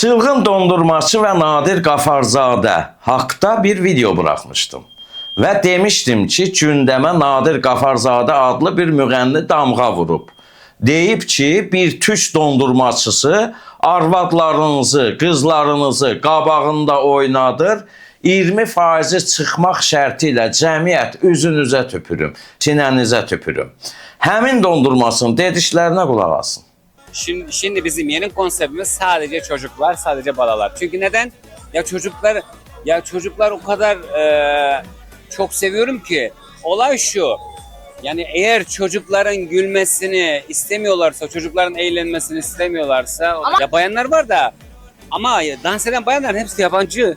Çılğın dondurmaçı və Nadir Qafarzadə haqda bir video buraxmışdım. Və demişdim ki, gündəmə Nadir Qafarzadə adlı bir müğənni damğa vurub. Deyib ki, bir türk dondurmaçısı arvadlarınızı, qızlarınızı qabağında oynadır. 20 faizi çıxmaq şərti ilə cəmiyyət üzünüzə tüpürüm, sinənizə tüpürüm. Həmin dondurmasının dediklərinə qulaq asın. Şimdi bizim yeni konseptimiz sadece çocuklar, sadece balalar. Çünkü neden? Ya çocuklar ya çocuklar o kadar çok seviyorum ki olay şu. Yani eğer çocukların gülmesini istemiyorlarsa, çocukların eğlenmesini istemiyorlarsa, ya bayanlar var da ama dans eden bayanların hepsi yabancı.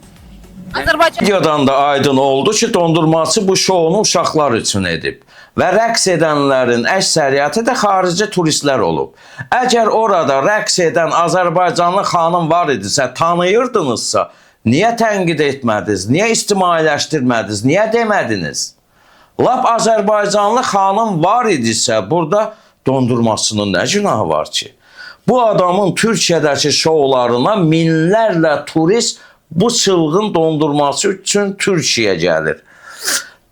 Azərbaycan Videodan da aydın oldu ki, dondurmaçı bu şounu uşaqlar üçün edib və rəqs edənlərin əksəriyyəti də xarici turistlər olub. Əgər orada rəqs edən Azərbaycanlı xanım var idisə, tanıyırdınızsa, niyə tənqid etmədiniz, niyə ictimailəşdirmədiniz, niyə demədiniz? Lap Azərbaycanlı xanım var idisə, burada dondurmasının nə günahı var ki? Bu adamın Türkiyədəki şoularına minlərlə turist bu çılğın dondurması üçün Türkiyəyə gəlir.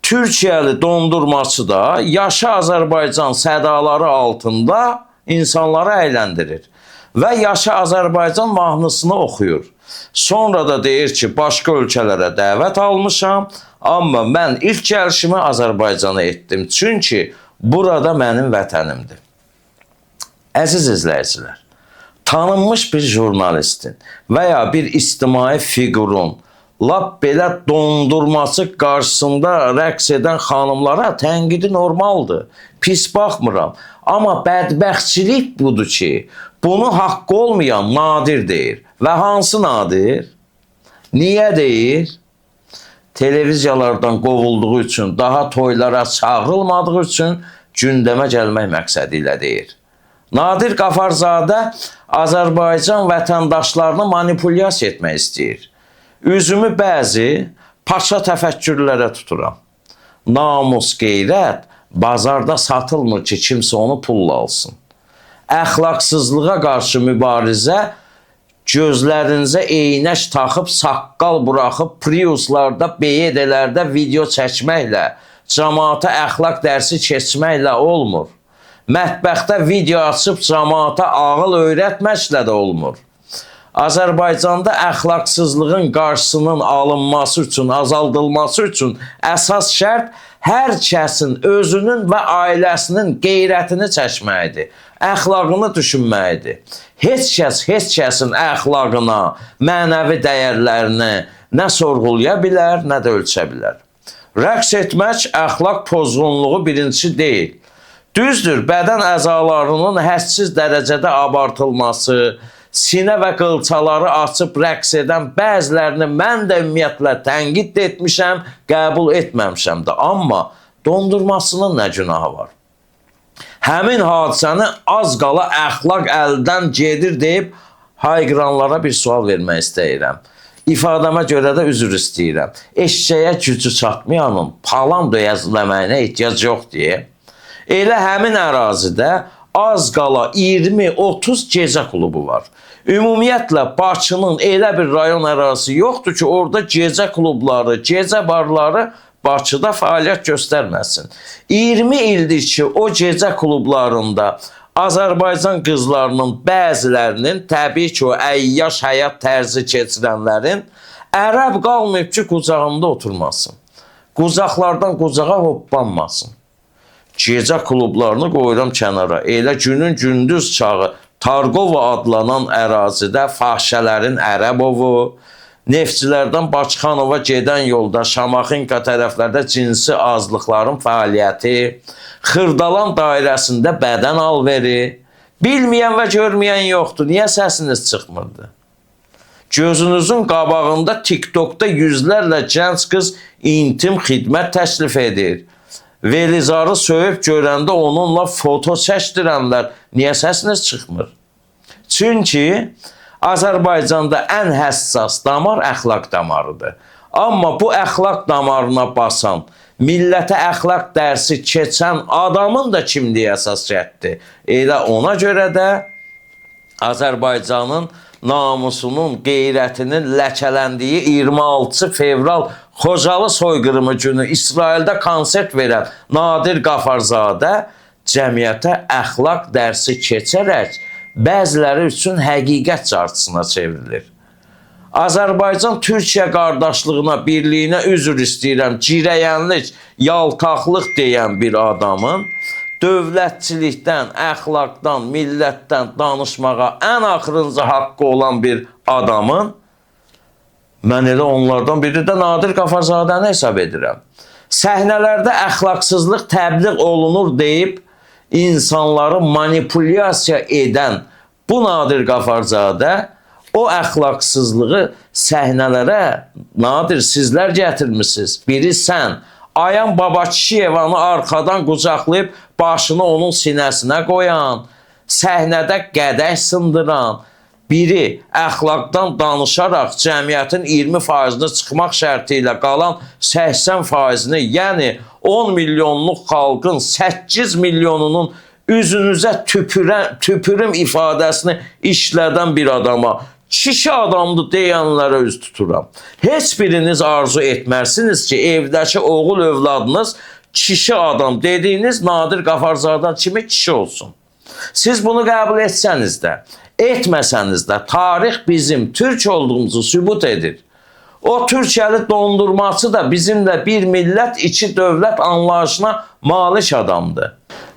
Türkiyəli dondurmaçı da Yaşa Azərbaycan sədaları altında insanları əyləndirir və Yaşa Azərbaycan mahnısını oxuyur. Sonra da deyir ki, başqa ölkələrə dəvət almışam, amma mən ilk gəlişimi Azərbaycana etdim. Çünki burada mənim vətənimdir. Əziz izləyicilər, tanınmış bir jurnalistin və ya bir ictimai fiqurun lap belə dondurması qarşısında rəqs edən xanımlara tənqidi normaldır. Pis baxmıram. Amma bədbəxtçilik budur ki, bunu haqqı olmayan Nadir deyir. Və hansı Nadir? Niyə deyir? Televiziyalardan qovulduğu üçün, daha toylara çağırılmadığı üçün gündəmə gəlmək məqsədi ilə deyir. Nadir Qafarzadə Azərbaycan vətəndaşlarını manipulyasiya etmək istəyir. Üzümü bəzi paşa təfəkkürlərə tuturam. Namus, qeyrət bazarda satılmır ki, kimsə onu pulla alsın. Əxlaqsızlığa qarşı mübarizə gözlərinizə eynək taxıb, saqqal buraxıb, Priuslarda, BYD-lərdə video çəkməklə, camaata əxlaq dərsi keçməklə olmur. Mətbəxdə video açıb camaata ağıl öyrətməklə də olmur. Azərbaycanda əxlaqsızlığın qarşısının alınması üçün, azaldılması üçün əsas şərt hər kəsin özünün və ailəsinin qeyrətini çəkməyidir, əxlaqını düşünməyidir. Heç kəs heç kəsin əxlaqına, mənəvi dəyərlərini nə sorğulaya bilər, nə də ölçə bilər. Rəqs etmək əxlaq pozğunluğu birincisi deyil. Düzdür, bədən əzalarının hədsiz dərəcədə abartılması, sinə və qılçaları açıb rəqs edən bəzilərini mən də ümumiyyətlə tənqid də etmişəm, qəbul etməmişəm də. Amma dondurmasının nə günahı var? Həmin hadisəni az qala əxlaq əldən gedir deyib hayqıranlara bir sual vermək istəyirəm. İfadəmə görə də üzr istəyirəm. Eşşəyə gücü çatmayanın palan döyəzləməyinə ehtiyac yox deyə. Elə həmin ərazidə az qala 20-30 gecə klubu var. Ümumiyyətlə Bakının elə bir rayon ərazisi yoxdur ki, orada gecə klubları, gecə barları Bakıda fəaliyyət göstərməsin. 20 ildir ki, o gecə klublarında Azərbaycan qızlarının bəzilərinin, təbii ki, o əyyaş həyat tərzi keçirənlərin ərəb qalmayıb ki, qucağında oturmasın. Qucaqlardan qucağa hoppanmasın. Gecə klublarını qoyuram kənara. Elə günün gündüz çağı Tarqova adlanan ərazidə fahişələrin ərəbovu, neftçilərdən Bakıxanova gedən yolda Şamaxınka tərəflərdə cinsi azlıqların fəaliyyəti, Xırdalan dairəsində bədən alveri, bilməyən və görməyən yoxdur. Niyə səsiniz çıxmırdı? Gözünüzün qabağında TikTokda yüzlərlə gənc qız intim xidmət təklif edir. Velizarı söyüb görəndə onunla foto çəkdirənlər niyə səsiniz çıxmır? Çünki Azərbaycanda ən həssas damar əxlaq damarıdır. Amma bu əxlaq damarına basan, millətə əxlaq dərsi keçən adamın da kimliyi əsas şərtdir. Elə ona görə də Azərbaycanın namusunun, qeyrətinin ləkələndiyi 26 fevral Xocalı soyqırımı günü İsraildə konsert verən Nadir Qafarzadə cəmiyyətə əxlaq dərsi keçərək bəziləri üçün həqiqət carçısına çevrilir. Azərbaycan-Türkiyə qardaşlığına, birliyinə üzr istəyirəm, cirəyənlik, yaltaqlıq deyən bir adamın dövlətçilikdən, əxlaqdan, millətdən danışmağa ən axırıncı haqqı olan bir adamın, mən elə onlardan biri də Nadir Qafarzadəni hesab edirəm. Səhnələrdə əxlaqsızlıq təbliğ olunur deyib insanları manipulyasiya edən bu Nadir Qafarzadə o əxlaqsızlığı səhnələrə, Nadir, sizlər gətirmisiniz. Biri sən, Ayan Babakişiyevanı arxadan qucaqlayıb başını onun sinəsinə qoyan, səhnədə qədəh sındıran, biri əxlaqdan danışaraq cəmiyyətin 20%-ni çıxmaq şərti ilə qalan 80%-ni, yəni 10 milyonluq xalqın 8 milyonunun üzünüzə tüpürüm ifadəsini işlədən bir adama, kişi adamdır deyənlərə üz tuturam. Heç biriniz arzu etməzsiniz ki, evdəki oğul övladınız kişi adam dediyiniz Nadir Qafarzadə kimi kişi olsun. Siz bunu qəbul etsəniz də, etməsəniz də tarix bizim türk olduğumuzu sübut edir. O Türkiyəli dondurmaçı da bizimlə bir millət, iki dövlət anlayışına malik adamdır.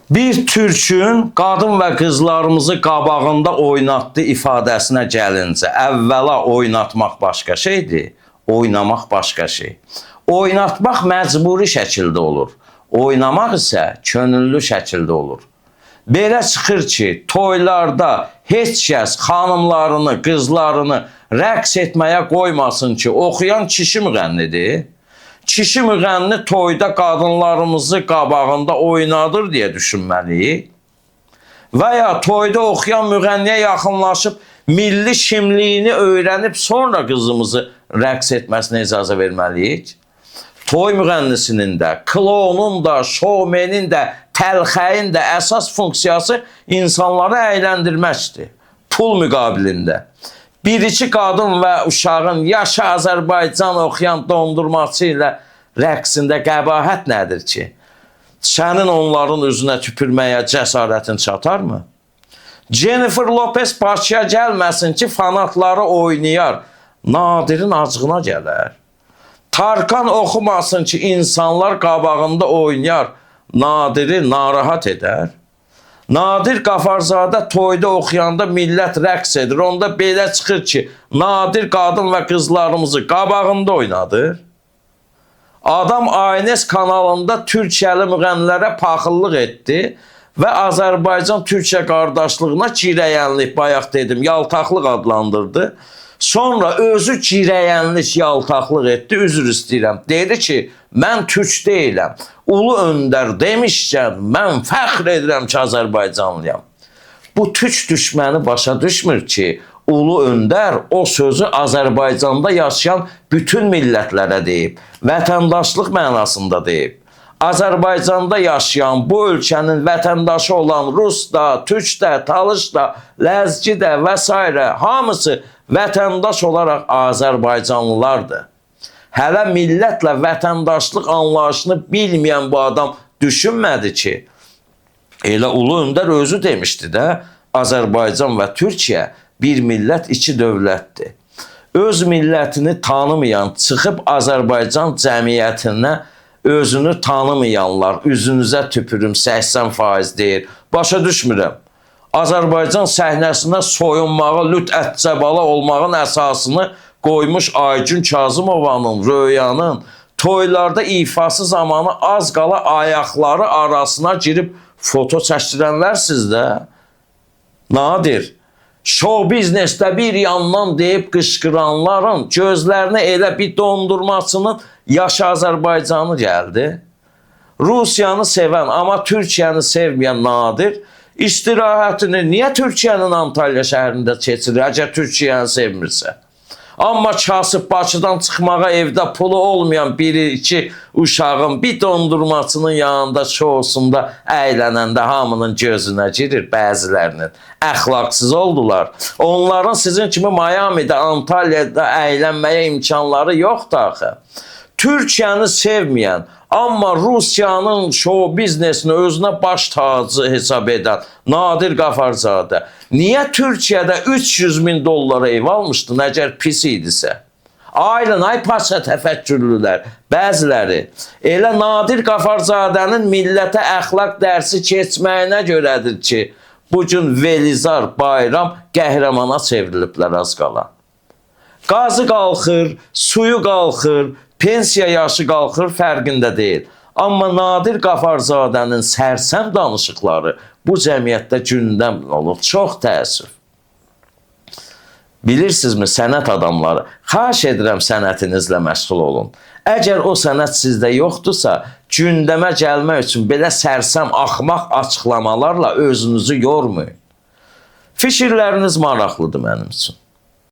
Bir türkün qadın və qızlarımızı qabağında oynatdı ifadəsinə gəlincə, əvvəla oynatmaq başqa şeydir, oynamaq başqa şey. Oynatmaq məcburi şəkildə olur, oynamaq isə könüllü şəkildə olur. Belə çıxır ki, toylarda heç kəs xanımlarını, qızlarını rəqs etməyə qoymasın ki, oxuyan kişi müğənnidir. Kişi müğənni toyda qadınlarımızı qabağında oynadır deyə düşünməliyik. Və ya toyda oxuyan müğənniyə yaxınlaşıb milli kimliyini öyrənib sonra qızımızı rəqs etməsinə icazə verməliyik. Toy müğənnisinin də, klounun da, şovmenin də, təlxəyin də əsas funksiyası insanları əyləndirməkdir. Pul müqabilində. Bir-iki qadın və uşağın yaşa Azərbaycan oxuyan dondurmaçı ilə rəqsində qəbahət nədir ki? Sənin onların üzünə tüpürməyə cəsarətin çatarmı? Jennifer Lopez Bakıya gəlməsin ki, fanatları oynayar. Nadirin acığına gələr. Tarkan oxumasın ki, insanlar qabağında oynayar. Nadiri narahat edər. Nadir Qafarzadə toyda oxuyanda millət rəqs edir. Onda belə çıxır ki, Nadir qadın və qızlarımızı qabağında oynadır. Adam ANS kanalında Türkiyəli müğənnilərə paxıllıq etdi və Azərbaycan-Türkiyə qardaşlığına kirəyənlik, bayaq dedim, yaltaqlıq adlandırdı. Sonra özü kirəyənlik, yaltaqlıq etdi, üzr istəyirəm. Dedi ki, mən türk deyiləm. Ulu öndər demişkən, mən fəxr edirəm ki, Azərbaycanlıyam. Bu türk düşməni başa düşmür ki, Ulu öndər o sözü Azərbaycanda yaşayan bütün millətlərə deyib, vətəndaşlıq mənasında deyib. Azərbaycanda yaşayan bu ölkənin vətəndaşı olan Rus da, Türk də, Talış da, Ləzgi də və s. hamısı vətəndaş olaraq Azərbaycanlılardır. Hələ millətlə vətəndaşlıq anlayışını bilməyən bu adam düşünmədi ki, elə Ulu Öndər özü demişdi də, Azərbaycan və Türkiyə bir millət, iki dövlətdir. Öz millətini tanımayan, çıxıb Azərbaycan cəmiyyətinə özünü tanımayanlar, üzünüzə tüpürüm 80% deyir. Başa düşmürəm. Azərbaycan səhnəsinə soyunmağı, lüt ətcəbala olmağın əsasını qoymuş Aygün Kazımovanın, Röyanın toylarda ifası zamanı az qala ayaqları arasına girib foto çəkdirənlər sizdə. Nadir, şou biznesdə bir yandan deyib qışqıranların gözlərinə elə bir dondurmaçının Yaşa Azərbaycanı gəldi. Rusiyanı sevən, amma Türkiyəni sevməyən Nadir istirahətini niyə Türkiyənin Antalya şəhərində keçirir, əgər Türkiyəni sevmirsə? Amma kasıb Bakıdan çıxmağa evdə pulu olmayan biri, iki uşağın bir dondurmaçının yanında şousunda əylənəndə hamının gözünə girir bəzilərinin. Əxlaqsız oldular. Onların sizin kimi Miami'də, Antalya'da əylənməyə imkanları yoxdur axı. Türkiyəni sevməyən, amma Rusiyanın şou biznesini özünə baş tacı hesab edən Nadir Qafarzadə niyə Türkiyədə 300 min dollara ev almışdı, əgər pis idisə? Aylın, ay parça təfəkkürlülər, bəziləri elə Nadir Qafarzadənin millətə əxlaq dərsi keçməyinə görədir ki, bu gün Velizar Bayram qəhrəmana çevriliblər az qala. Qazı qalxır, suyu qalxır, pensiya yaşı qalxır, fərqində deyil. Amma Nadir Qafarzadənin sərsəm danışıqları bu cəmiyyətdə gündəm olub. Çox təəssüf. Bilirsinizmi sənət adamları, xahiş edirəm sənətinizlə məşğul olun. Əgər o sənət sizdə yoxdursa, gündəmə gəlmək üçün belə sərsəm, axmaq açıqlamalarla özünüzü yormayın. Fikirləriniz maraqlıdır mənim üçün.